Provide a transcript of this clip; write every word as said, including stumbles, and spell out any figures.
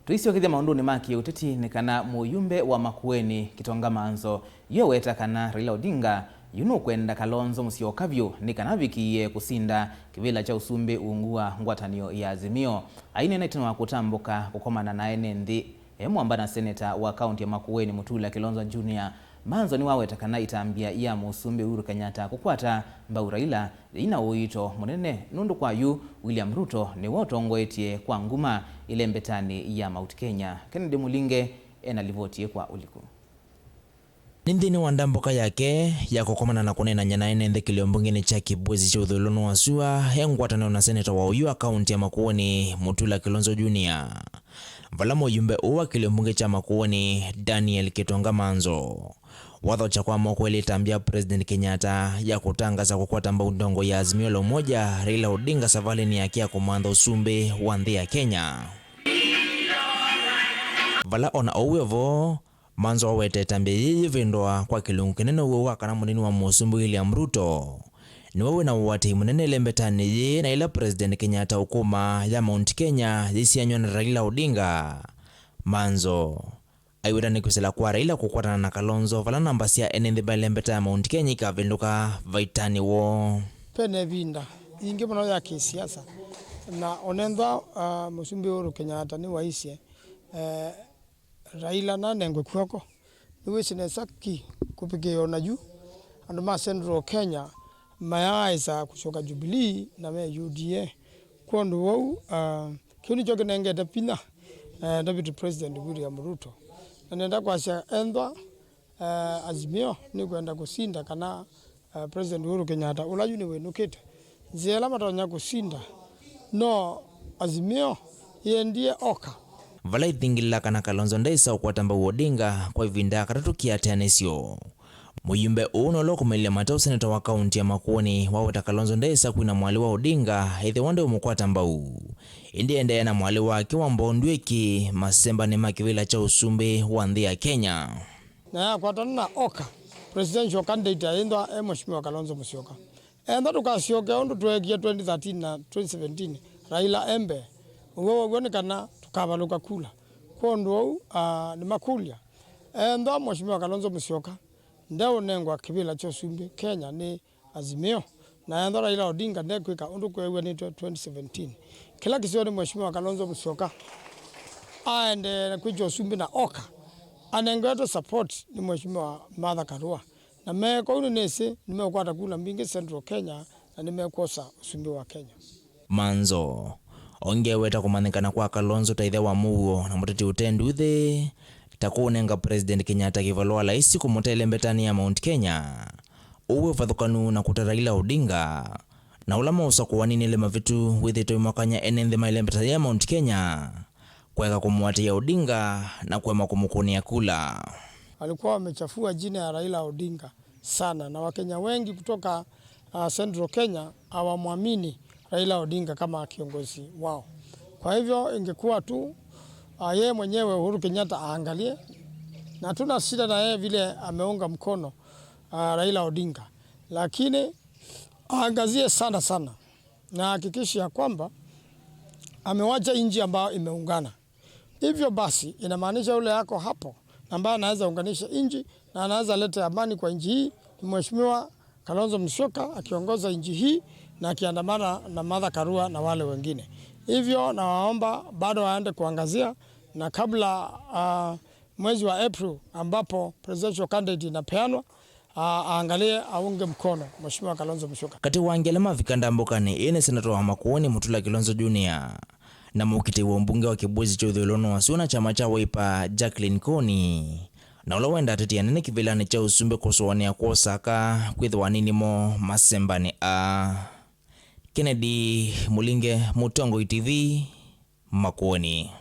Tũisyokethya maũndũnĩ ma kĩũteti nĩ kana mũyumbe wa Makueni Kitonga Manzo yu eweta kana Raila Odinga yu nũkwenda Kalonzo Musyoka vyũ nĩ kana avikĩĩe kũsinda kĩvĩla kya ũsumbĩ ungu wa ngwatanĩo ya Azimio. Aineena ĩtina wa kũtambũka kũkomana na ene nthĩ e mwamba na seneta wa kaunti ya Makueni Mutula Kilonzo Junior, Manzo nĩwaweta kana ĩtambya ya mũsumbĩ Uhuru Kenyatta kũkwata mbau Raila yĩna ũito mũnene nũndũ kwa yu William Ruto nĩwe ũtongoetye kwa nguma ĩlembetanĩ ya Mount Kenya. Kennedy Mulinge ena livoti ĩ kwa ũliku. Nĩ nthĩnĩ wa ndambũka yake ya kũkomana na kũneenany'a na ene nthĩ kĩlio mbungenĩ kya Kibwezi kya ũthũĩlonĩ wa sua e ngwatanĩo na seneta wa ũyu wa kaunti ya Makueni Mutula Kilonzo Junior, vala mũyumbe ũũ wa kĩlio mbunge kya Makueni Daniel Kitonga Manzo wathokya kwa moko elĩ ĩtambya ya President Kenyatta ya kũtangaza kũkwata mbau ndongo ya Azimio la Umoja Raila Odinga savalĩnĩ yake ya kũmantha ũsumbĩ wa nthĩ ya Kenya. Vala ona ũu wĩ vo, Manzo aweta ĩtambya yĩĩ yĩvĩndũa kwa kĩlungu kĩnene ũw'o wa kana mũnini wa mũsumbĩ William Ruto nĩwe wĩna ũatĩi mũnene ĩlembetanĩ yĩĩ na ĩla President Kenyatta ũkũma ya Mount Kenya yĩsianywa na Raila Odinga. Manzo aiweta nĩ kwĩsĩla kwa Raila kũkwatana na Kalonzo vala namba sya ene nthĩ ma ĩlembeta ya Mount Kenya ikavĩndũka vaitanĩ woo. Pene ĩvinda yingĩ mũno ya kĩsiasa, na onethwa uh, mũsumbĩ Uhuru Kenyatta nĩwaisye uh, Raila nanengwe kw'oko, nĩwĩsĩ nesa ki kũvikĩĩa ona yu andũ ma Central Kenya mayaaĩsa kũsyoka Jubilee na me U D A. Kwondũ wou, uh, kĩu nĩkyo kĩnengete vinya uh, Deputy President William Ruto. Na nenda kwasya ethwa uh, Azimio nĩkwenda kũsinda kana uh, President Uhuru Kenyatta, ũla yu nĩwĩnũkĩte, nzĩa ĩla matonya kũsinda no Azimio yĩendie oka. Vala ĩthingĩlĩla kana Kalonzo ndaĩsa ũkwata mbau Odinga kwa ĩvinda ya katatũ kĩatĩanĩsyo. Mũyumbe ũũ nũla ũkũmĩlya mataũ seneta wa kaunti ya Makueni waweta Kalonzo ndaĩsa kwina mwalĩ wa Odinga ĩthĩwa ndeũmũkwata mbau. Ĩndĩ endeea na mwalĩ wake wa Mbondwĩki masembanĩ ma kĩvĩla kya ũsumbĩ wa nthĩ ya Kenya. Na yakwatana na oka presidential candidate ayĩnthwa e Mheshimiwa Kalonzo Musyoka. Enda tũkasyoke ũndũ tweekie twenty thirteen na twenty seventeen, Raila e mbee. Ũw'o waw'o nĩ kana tũkavalũka kula. Kwondũ ũu, ah, nĩmakũlya, enda Mheshimiwa Kalonzo Musyoka ndeũnengwa kĩvĩla kya ũsumbĩ Kenya nĩ Azimio, na enda Raila Odinga ndekwĩka ũndũ kweew'anĩtwe twenty seventeen. Kĩla kĩseo nĩ Mheshimiwa Kalonzo Musyoka aendee kwĩkya ũsumbĩ na oka anengetwe support nĩ Mheshimiwa Martha Karua. Na me kũu nĩnĩsĩ nĩmeũkwata kula mbingĩ Central Kenya na nĩmekwosa ũsumbĩ wa Kenya. Manzo ongeweta kũmanyĩkana kwa Kalonzo ta ĩthe wa mũuo na mũteti ũte nduthĩ, ta kũũnenga President Kenyatta kĩvalũa laisi kũmũtele mbetanĩ ya Mount Kenya, ũw'o ũvathũkanu na kũta Raila Odinga, na ũla maũsakũa ninĩle mavĩtu wĩthĩtwe ũimakany'a ene nthĩ ma ĩlembeta ya Mount Kenya, kũeka kũmũatĩĩa Odinga na kũema kũmũkũnĩa kula. Walikuwa wamechafua jina ya Raila Odinga sana, na Wakenya wengi kutoka uh, Central Kenya hawamwamini Raila Odinga kama kiongozi wao. Kwa hivyo ingekuwa tu uh, yeye mwenyewe Uhuru Kenyatta aangalie, na hatuna shida na yeye vile ameunga mkono uh, Raila Odinga, lakini aangazie sana sana na hakikisha ya kwamba amewacha nchi ambayo imeungana. Hivyo basi inamaanisha yule yako hapo na ambaye anaweza unganisha nchi na anaweza leta amani kwa nchi hii ni Mheshimiwa Kalonzo Musyoka akiongoza nchi hii na akiandamana na Martha Karua na wale wengine. Hivyo nawaomba bado waende kuangazia, na kabla uh, mwezi wa April ambapo presidential candidate inapeanwa, a-, aangalie aunge mkono Mheshimiwa Kalonzo Musyoka. Katĩ wa angĩ ala mavika ndambũkanĩ ĩĩ nĩ seneta wa Makueni Mutula Kilonzo Junior na mũkitĩi wa ũmbunge wa Kibwezi kya ũthũĩlonĩ wa sua na kyama kya Wiper Jacqueline Kony, na ũla wenda ateti anene kĩvĩlanĩ kya ũsumbĩ kũsũanĩa kwosa aka kwĩthĩwa anini moo masembanĩ aa. Kennedy Mulinge, Mũtongoi T V, Makueni.